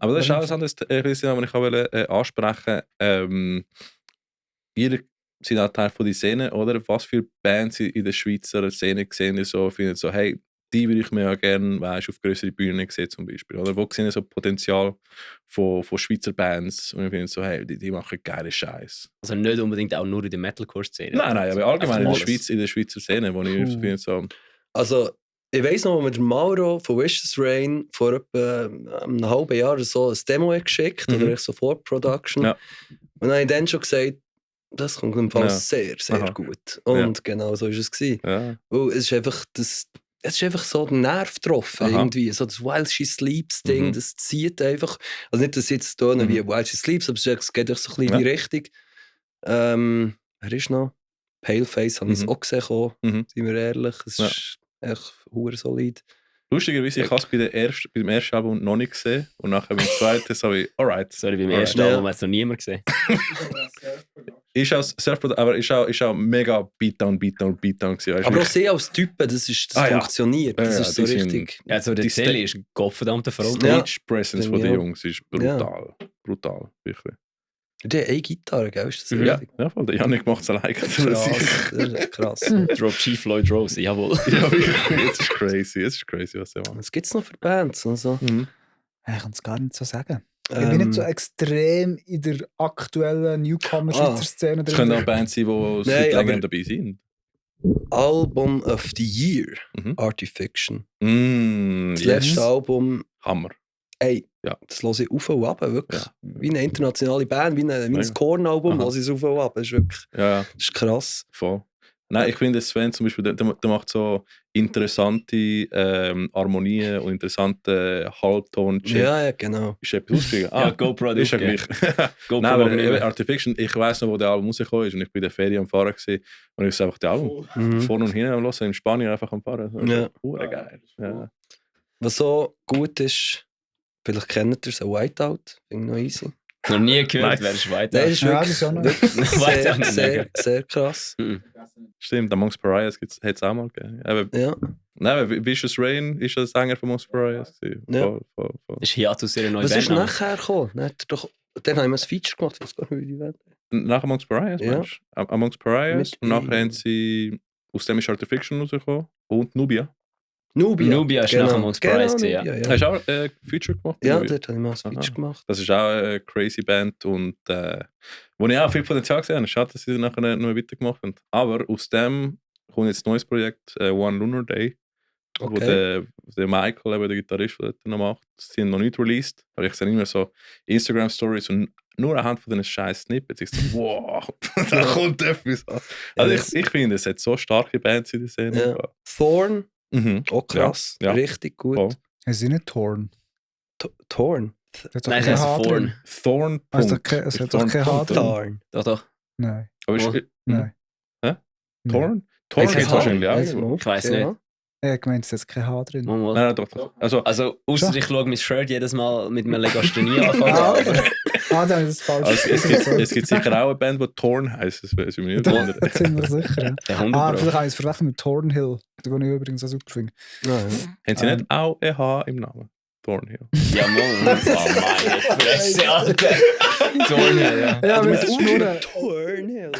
Aber das ist auch ein anderes Thema, das ich auch ansprechen wollte. Ihr seid auch Teil von der Szene, oder? Was für Bands in der Schweizer Szene sehen ihr so, finden so, hey, die würde ich mir ja gerne, auf größere Bühnen sehen zum Beispiel. Oder wo sehen ihr so Potenzial von Schweizer Bands und ich finde so, hey, die machen geile Scheiß. Also nicht unbedingt auch nur in der Metalcore-Szene. Nein, aber allgemein Einfach in der Schweizer Szene, wo ich finde so... Also, ich weiss noch, mit Mauro von Vicious Rain vor etwa einem halben Jahr oder so ein Demo geschickt, oder so Vorproduction. Ja. Und dann habe ich dann schon gesagt, das kommt im Fall sehr, sehr gut. Und genau so war es. Ja. Weil es ist einfach so der Nerv getroffen, irgendwie. So das While She Sleeps Ding, das zieht einfach. Also nicht, dass es jetzt tönen wie While She Sleeps, aber es geht echt so ein bisschen in die Richtung. Wer ist noch? Paleface habe ich es auch gesehen, sind wir ehrlich. Es ist echt solid. Lustigerweise, ich habe es beim ersten Album noch nicht gesehen und nachher beim zweiten so wie, alright. Sorry, beim ersten Album hat es noch niemand gesehen. Ist auch Surfproduktion, aber ist auch mega Beatdown gewesen. Aber auch sie als Typen, das funktioniert. Das ist so richtig. Ja, also der Zelle ist ein gottverdammter Frau. Stage Presence von den Jungs ist brutal. Brutal, wirklich. Der hat eine Gitarre, gell? Ist das richtig? Ja, voll. Der Janik macht es alleine. Das ist krass. Drop G Floyd Rose, jawohl. Ja, wirklich. Es ist crazy, was er macht. Was gibt es noch für Bands? Also? Ich kann es gar nicht so sagen. Ich bin nicht so extrem in der aktuellen Newcomer-Schweizer-Szene drin. Es können auch Bands sein, die seit längerem dabei sind. Album of the Year, Artifiction. Das letzte Album. Hammer. Ey, das höre ich auf und ab, wirklich. Ja. Wie eine internationale Band, wie ein Korn-Album, höre ich es auf und ab. Das ist wirklich das ist krass. Voll. Nein, ich finde, Sven zum Beispiel, der macht so interessante Harmonien und interessante Halbton-Checks. Ja, genau. Ist etwas lustig. Ja, GoPro. Ist ja gleich. Nein, aber Artifiction, ich weiss noch, wo der Album rausgekommen ist und ich bin in der Ferien am Fahren gewesen, und ich einfach das Album vorne und hinten am Hören, in Spanien einfach am Fahren. Geil. Ja. Was so gut ist, vielleicht kennt ihr es, ein Whiteout. Finde ich noch easy. Noch nie gehört, wer ist Whiteout. Das ist wirklich sehr krass. Stimmt, Amongst Pariahs hat es auch mal gegeben. Ja. Nein, Vicious Rain ist der Sänger von Amongst Pariahs. Ja. Voll. Ist Hiatus ihre neue Band? Was ist nachher gekommen? Dann haben wir ein Feature gemacht, ich weiß gar nicht, wie die Band. Nach Amongst Pariahs, meinst du? Amongst Pariahs. Und nachher haben sie aus dem ist Artifiction rausgekommen und Nubia. Nubia ist nach Amongst Pariahs, ja. Hast du auch ein Feature gemacht? Ja, dort habe ich mal ein Feature gemacht. Das ist auch eine crazy Band und wo ich auch viel Potenzial gesehen habe. Schade, dass sie dann nachher nicht mehr weitergemacht haben. Aber aus dem kommt jetzt ein neues Projekt, One Lunar Day, wo der Michael, eben der Gitarrist, der dort noch macht. Sie haben noch nicht released, aber ich sehe immer so Instagram-Stories und nur anhand von diesen scheiß Snippets. Ich so, wow, da kommt etwas an. Also ich finde, es hat so starke Bands in der Szene. Ja. Thorn. Auch krass, richtig gut. Voll. Es ist nicht Thorn. Thorn? Nein, es heißt Thorn. Thorn. Es hat doch kein H drin. Thorn. Doch. Nein. Nein. Hä? Thorn? Thorn geht wahrscheinlich auch. Ich weiss nicht. Ich meine, es hat kein H drin. Nein, doch. Also ausser ich schaue mein Shirt jedes Mal mit einem Legasthenie anfangen. Dann ist es falsch. Also es gibt sicher auch eine Band, die Thorn heisst. Das weiß ich mir nicht wundern. Da sind wir sicher. Vielleicht habe ich es verwechselt mit Thornhill. Da gehe ich übrigens auch super finde. Haben sie nicht auch ein H im Namen? Thornhill. Ja, Mann. Oh, meine Fresse, Alter. Thornhill, ja. Ja, aber es ist nur Thornhill.